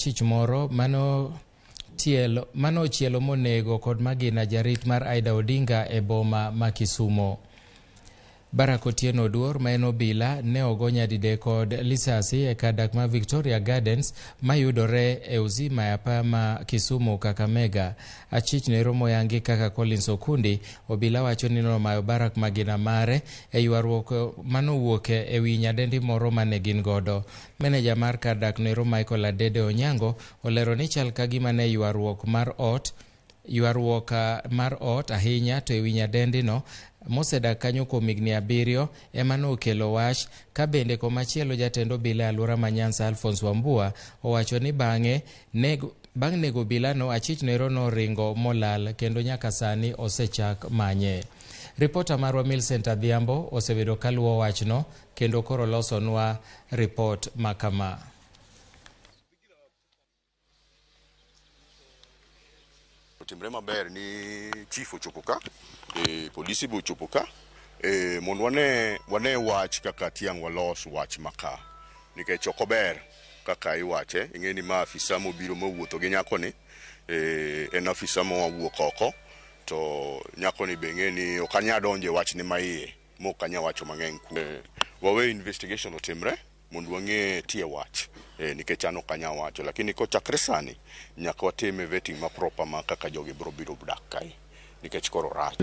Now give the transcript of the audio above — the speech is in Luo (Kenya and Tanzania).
achich moro mano ochielo monego kod magina jarit mar Aida Odinga e boma ma Kisumo. Barak Otieno Oduor ma en obila ne ogo nyadidek kod lisasi e kar dak ma Victoria Gardens mayudore e Uzima e apaya ma Kisumu Kakamega. Achich noero moyangi kaka Collins Okundi, obila wacho ni nomayo Barak magina mare e ywaruok manowuok e wi nyadendi moro mane gin godo. Meneja mar kar dak noero Michael Adede Onyango olero ni chal ka gima ne ywaruok mar ot ywaruok mar ot ahinya to ewi nyadendino mosedak kanyo kuom higni 7 ema nokelo wach. Ka bende komachielo jatend obila e alwora ma Nyanza Alphonse Wambua owacho ni bang' nego obilano achich noero noringo molal kendo nyaka sani osechak manye. Ripota marwa Millicent Adhiambo osebedo kaluwo wachno kendo koro losonwa ripot ma kama. Otimre maber ni chief ochopo ka, polisi be ochopo ka, mondo wane wach kaka tiang' walos wach maka. Nikech ok ober kaka iwache, ing'e ni ma afisa mobiro mowuotho gi nyakoni, en afisa moa wuok oko, to nyakoni be ing'e ni ok anyal donjo e wachne maiye, mok anyal wacho mang'eny kuome. Wawe investigation otimre mondo wang'e tie wach, nikech an ok anyal wacho, lakini kochakre sani nyaka watime vetting ma proper ma kaka jogi biro biro dak kae, nikech koro rach.